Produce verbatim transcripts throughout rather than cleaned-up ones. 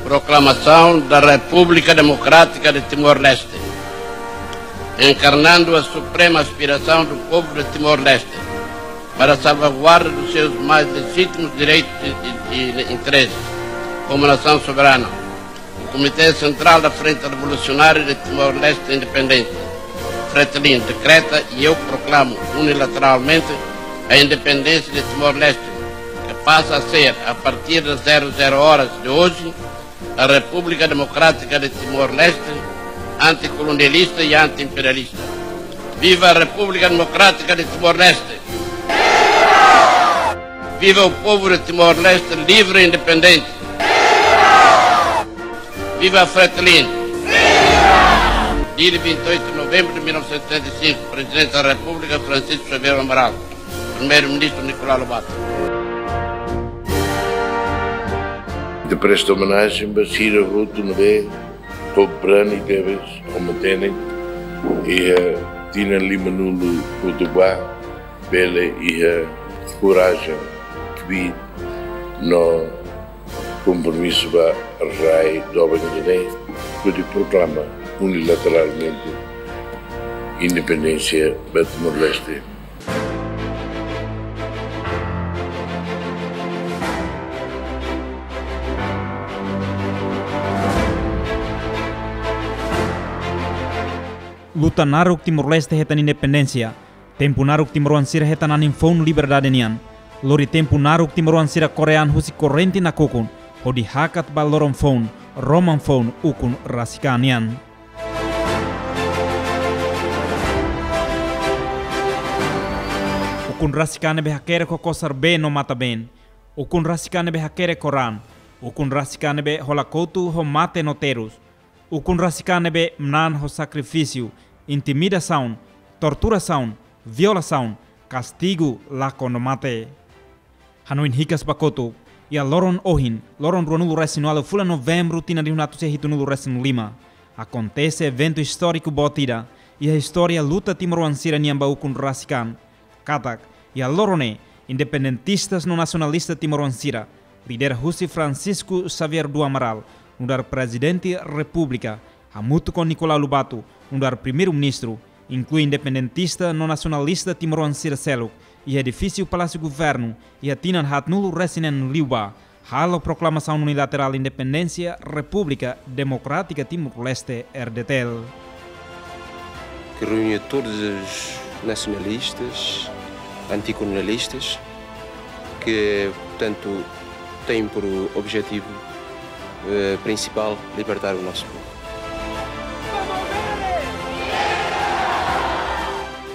Proclamação da República Democrática de Timor-Leste, encarnando a suprema aspiração do povo de Timor-Leste para a salvaguarda dos seus mais legítimos direitos e, e, e interesses como nação soberana. O Comitê Central da Frente Revolucionária de Timor-Leste Independente, Fretilin, decreta e eu proclamo unilateralmente a independência de Timor-Leste, que passa a ser, a partir das zero zero horas de hoje, a República Democrática de Timor-Leste, anticolonialista e anti-imperialista. Viva a República Democrática de Timor-Leste! Viva o povo de Timor-Leste livre e independente! Viva a Fretilin! Dili, vinte e oito de novembro de mil novecentos e setenta e cinco, Presidente da República, Francisco Xavier Amaral. Primeiro-Ministro Nicolau Lobato. Ita presta omenajen ba sira hotu ne'ebé ho brani tebes, ho matenek, iha tinan limanulu hotu ba, bele iha korajen kbiit no kompromisu ba rai doben ida-ne'e, hodi proklama unilateralmente independénsia ba Timor-Leste. Luta naruk Timor-Leste hetan independénsia. Tempu naruk timoroan sira hetan anin foun liberdade nian. Lori tempu naruk timoroan sira kore an husi korrente nakukun, hodi hakat ba loron foun, roman foun ukun rasik an nian. Ukun rasik an ne'ebé hakerek ho kosar been no matan-been. Ukun rasik an ne'ebé hakerek ho raan. Ukun rasik an ne'ebé hola kotu ho mate no terus. Ukun rasik an ne'ebé manán ho sakrifísiu, intimidasaun, torturasaun, violasaun, kastigu, lakon no mate. Hanoin hikas ba kotuk, iha loron ohin, loron ruanulu-resin-ualu fulan Novembru tinan rihun atus sia hitunulu-resin-lima, akontese eventu istóriku boot ida iha istória luta timoroan sira-nian ba ukun rasik an. Katak, iha loron ne'e, independentistas no nasionalista timoroan sira, lidera husi Francisco Xavier do Amaral, nu'udar Prezidente Repúblika, hamutuk ho Nicolau Lobato, nu'udar Primeiru-Ministru, inklui independentista no nasionalista timoroan sira seluk, iha edifísiu Palásiu Governu, iha tinan haatnulu-resin-neen liubá, halo proklamasaun unilaterál independénsia Repúblika Demokrátika Timor-Leste, R D T L. Que reúne todos os nacionalistas, anticolonialistas, que, portanto, têm por objetivo, eh, principal libertar o nosso povo.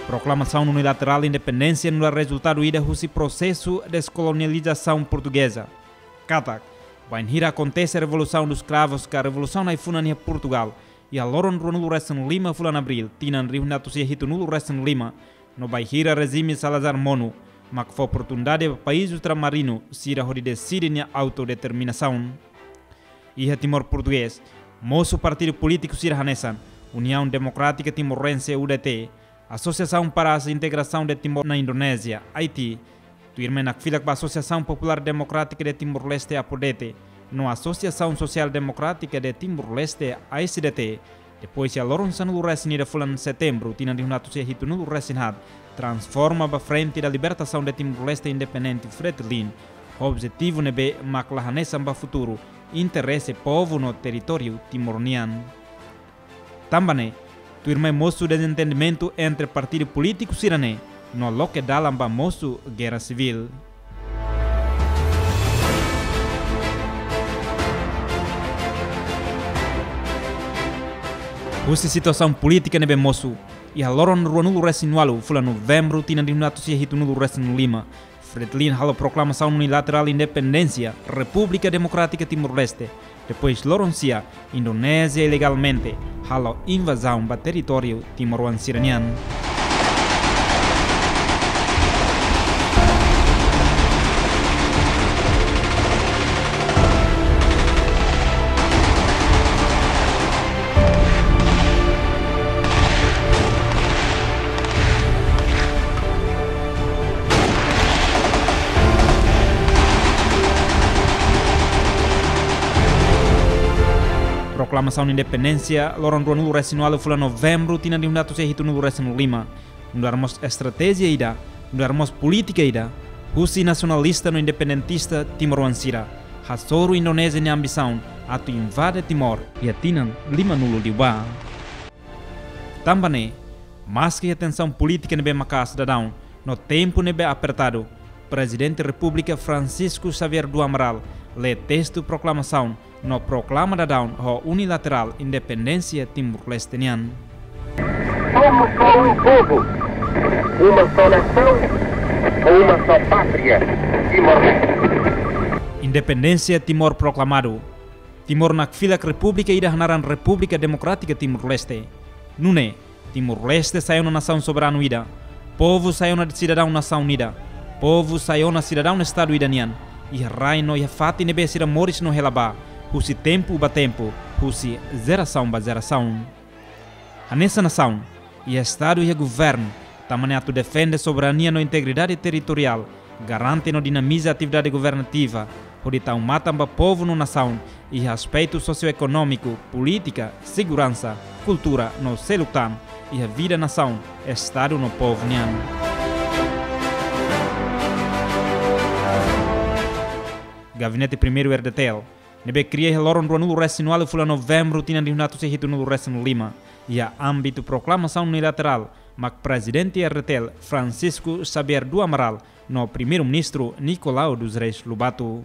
Proklamasaun unilaterál independénsia nu'udar rezultadu ida husi prosesu deskolonializasaun portugeza. Katak, bainhira akontese Revolução dos Cravos ka Revolusaun Ai-funan iha Portugal, iha loron ruanulu-resin-lima fulan Abríl, tinan rihun atus sia hitunulu-resin-lima, no bainhira rejime Salazar monu, mak fó oportunidade ba país ultramarinu sira hodi deside nia autodeterminasaun. Iha Timor Portugés, mosu partidu polítiku sira hanesan União Democrática Timorense, U D T, Associação para a Integração de Timor na Indonézia, AITI, tuirmai nakfilak ba Associação Popular Democrática de Timor-Leste, APODETE, no Associação Social Democrática de Timor-Leste, A S D T, depois iha loron sanulu-resin-ida fulan Setembru, tinan rihun atus sia hitunulu-resin-haat, transforma ba Frente da Libertação de Timor-Leste Independente, Fretilin, ho objetivu ne'ebé mak la hanesan ba futuru, interese povu no territóriu Timor nian. Tanba ne'e, tuirmai mosu dezentendimentu entre partidu polítiku sira-ne'e, no loke dalan ba mosu gerra sivíl. Husi situasaun polítika ne'ebé mosu, iha loron ruanulu-resin-ualu fulan Novembru tinan rihun atus sia hitunulu-resin-lima, Fretilin halo proklamasaun unilaterál independénsia Repúblika Demokrátika Timor-Leste, depois loron sia Indonézia ilegalmente halo invazaun ba territóriu timoroan sira-nian. Proklamasaun Independénsia loron ruanulu resin ualu fulan Novembru tinan rihun atus sia hitunulu resin lima nu'udar mós estratéjia ida, nu'udar mós polítika ida husi nasionalista no independentista timoroan sira, hasoru Indonézia nia ambisaun atu invade Timor iha tinan limanulu liubá. Tanba ne'e, maski iha tensaun polítika ne'ebé maka'as daudaun no tempu ne'ebé apertadu, Prezidente Repúblika Francisco Xavier do Amaral lee testu proklamasaun no proklama daudaun ho unilaterál independénsia Timor-Leste nian. Somos só um povo, uma só nação, com uma só pátria, Timor-Leste. Independénsia Timor proklamadu. Timor nakfilak repúblika ida hanaran Repúblika Demokrátika Timor-Leste. Nune'e, Timor-Leste sai ona nasaun soberanu ida. Povu sai ona sidadaun nasaun ida. Povu sai ona sidadaun Estadu ida nian, iha rai no iha fatin ne'ebé sira moris no hela ba, husi tempu ba tempu, husi jerasaun ba jerasaun. Hanesan nasaun, iha Estadu iha governu, tama ne'e atu defende soberania no integridade territoriál, garante no dinamiza atividade governativa, hodi tau matan ba povu no nasaun iha aspetu sosioekonómiku, polítika, seguransa, kultura no seluk tan, iha vida nasaun, Estadu no povu nian. Gabinete Primeiru R D T L, ne'ebé kria iha loron ruanulu resin ualu fulan Novembru tinan rihun atus sia hitunulu resin lima, iha ámbitu proklamasaun unilaterál, mak Prezidente R D T L Francisco Xavier do Amaral no Primeiru-Ministru Nicolau dos Reis Lobato.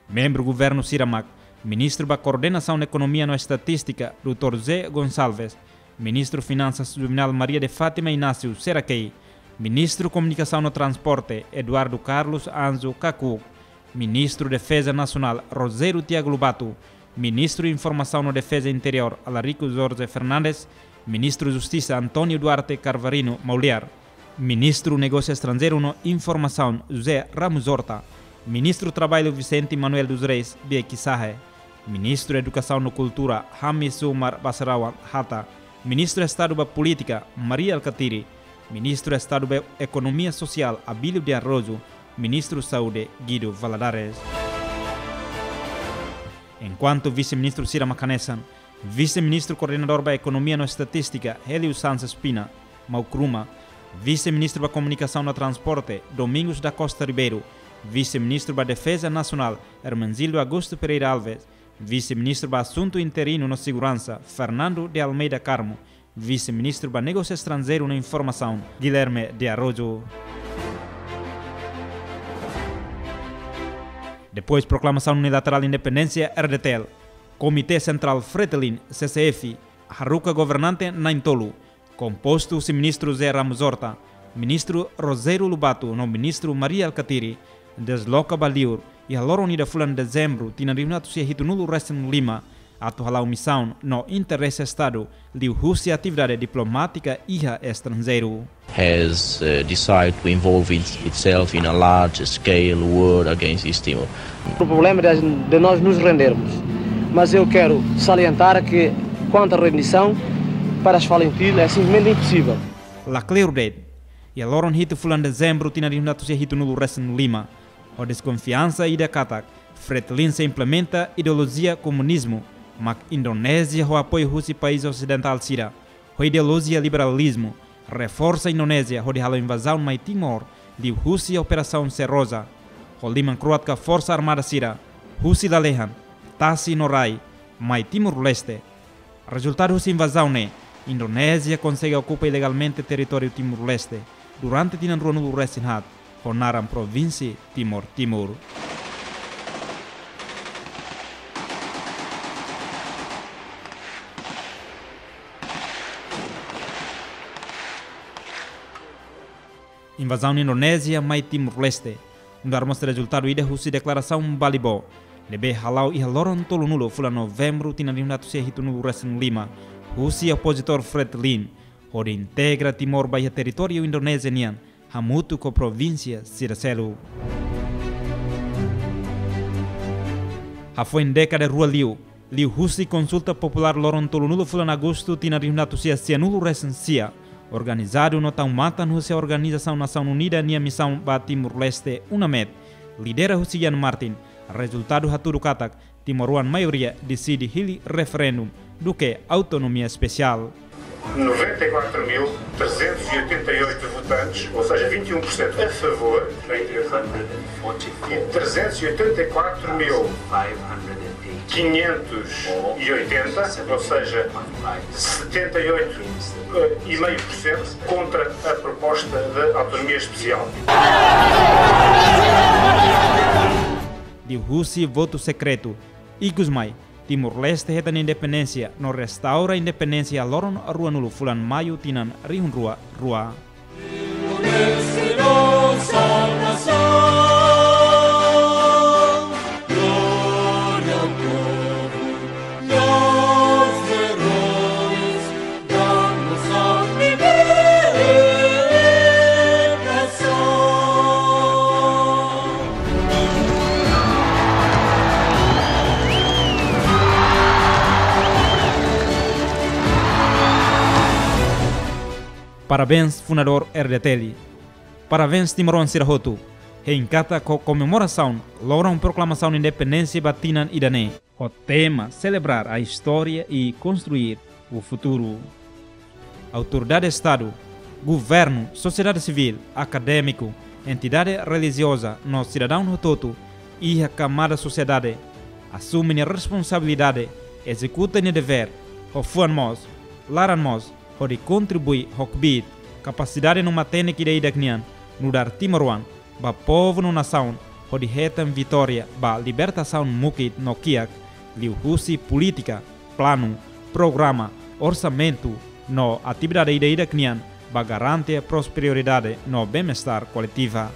Membru governu sira mak: Ministru ba Koordenasaun Ekonomia no Estatístika, doutór José Gonçalves, Ministru Finansas Juvenal Maria de Fátima Inácio Serakei, Ministru Komunikasaun no Transporte, Eduardo Carlos Anjo Kaku, Ministru Defeza Nasionál, Rogério Tiago Lobato, Ministru Informasaun no Defeza Interiór, Alarico Jorge Fernandes, Ministru Justisa, António Duarte Carvarino Mauliar, Ministru Negósiu Estranjeiru no Informasaun, José Ramos Horta, Ministru Traballu, Vicente Manuel dos Reis Bieki Sahe, Ministru Edukasaun no Kultura, Hamis Umar Basarawan Hata, Ministru Estadu ba Polítika, Mari Alkatiri, Ministru Estadu ba Ekonomia Sosiál, Abílio de Araújo, Ministru Saúde, Guido Valadares. Enkuantu vise-ministru sira mak hanesan: Vise-Ministru Koordenadór ba Ekonomia no Estatístika, Hélio Sanches Pina, Maukruma, Vise-Ministru ba Komunikasaun no Transporte, Domingos da Costa Ribeiro, Vise-Ministru ba Defeza Nasionál, Hermenegildo Augusto Pereira Alves, Vise-Ministru ba Asuntu Interinu no Seguransa, Fernando de Almeida Carmo, Vise-Ministru ba Negósiu Estranjeiru no Informasaun, Guilherme de Araújo. Depois proklamasaun unilaterál independénsia R D T L, Komité Sentrál Fretilin, C C F, haruka governante na'in-tolu, kompostu husi Ministru José Ramos Horta, Ministru Rogério Lobato no Ministru Mari Alkatiri, desloka ba liur iha loron ida fulan Dezembru tinan rihun atus sia hitunulu resin lima, atu hala'o misaun no interese Estadu liuhusi atividade diplomátika iha estranjeiru. Has, uh, decided to involve it-, itself in a large scale war against East Timor. O problema de, de nós nos rendermos. Mas eu quero salientar que, quanto à rendição, para as Falintil é simplesmente impossível. Lakleur de'it, iha loron hitu fulan Dezembru tinan rihun atus sia hitunulu resin lima, ho deskonfiansa ida katak Fretilin sei implementa ideolojia komunizmu, mak Indonézia ho apoiu husi país osidentál sira, ho ideolojia liberalizmu, reforsa Indonézia hodi halo invazaun mai Timor liuhusi Operasaun Seroja, ho liman kro'at ka forsa armada sira husi lalehan, tasi no rai, mai Timor-Leste. Rezultadu husi invazaun ne'e, Indonézia konsege okupa ilegalmente territóriu Timor-Leste durante tinan ruanulu resin haat, ho naran provínsia Timor Timur. Invazaun Indonézia mai Timor-Leste nu'udar mós rezultadu ida husi deklarasaun Balibo, ne'ebé hala'o iha loron tolunulu fulan Novembru tinan rihun atus sia hitunulu resin lima, husi opozitór Fretilin, hodi integra Timor ba iha territóriu Indonézia nian, hamutuk ho provínsia sira seluk. Hafoin dékada rua liu, liuhusi konsulta populár loron tolunulu fulan Agostu tinan rihun atus sia sianulu resin sia, organizadu no tau matan husi Organizasaun Nasaun Unida nia misaun ba Timor-Leste, UNAMET, lidera husi Ian Martin, Rezultadu hatudu katak timoroan maioria deside hili referendum duké autonomia espesiál. Noventa e quatro mil trezentos e oitenta e oito votantes, ou seja, vinte e um por cento a favor, e trezentos e oitenta e quatro mil quinhentos e oitenta, ou seja, setenta e oito vírgula cinco por cento contra a proposta de autonomia especial. Liuhusi votu sekretu, ikusmai Timor-Leste hetan independénsia no restaura independénsia loron ruanulu fulan Maiu tinan rihun rua rua. Parabéns, fundadór R D T L. Parabéns, timoroan sira hotu. Hein katak ho komemorasaun loron proklamasaun independénsia ba tinan ida-ne'e, ho tema Celebrar a História e Construir o Futuro. Autoridade Estadu, governu, sosiedade sivíl, akadémiku, entidade relijioza no sidadaun hotu-hotu iha kamada sosiedade asume nia responsabilidade, ezekuta nia devér ho fuan moos, laran moos, hodi kontribui ho kbiit, kapasidade no matenek ida-idak nian nu'udar timoroan ba povu no nasaun hodi hetan vitória ba libertasaun mukit no kiak, liuhusi polítika, planu, programa, orsamentu no atividade ida-idak nian ba garante prosperidade no bem-estar koletiva.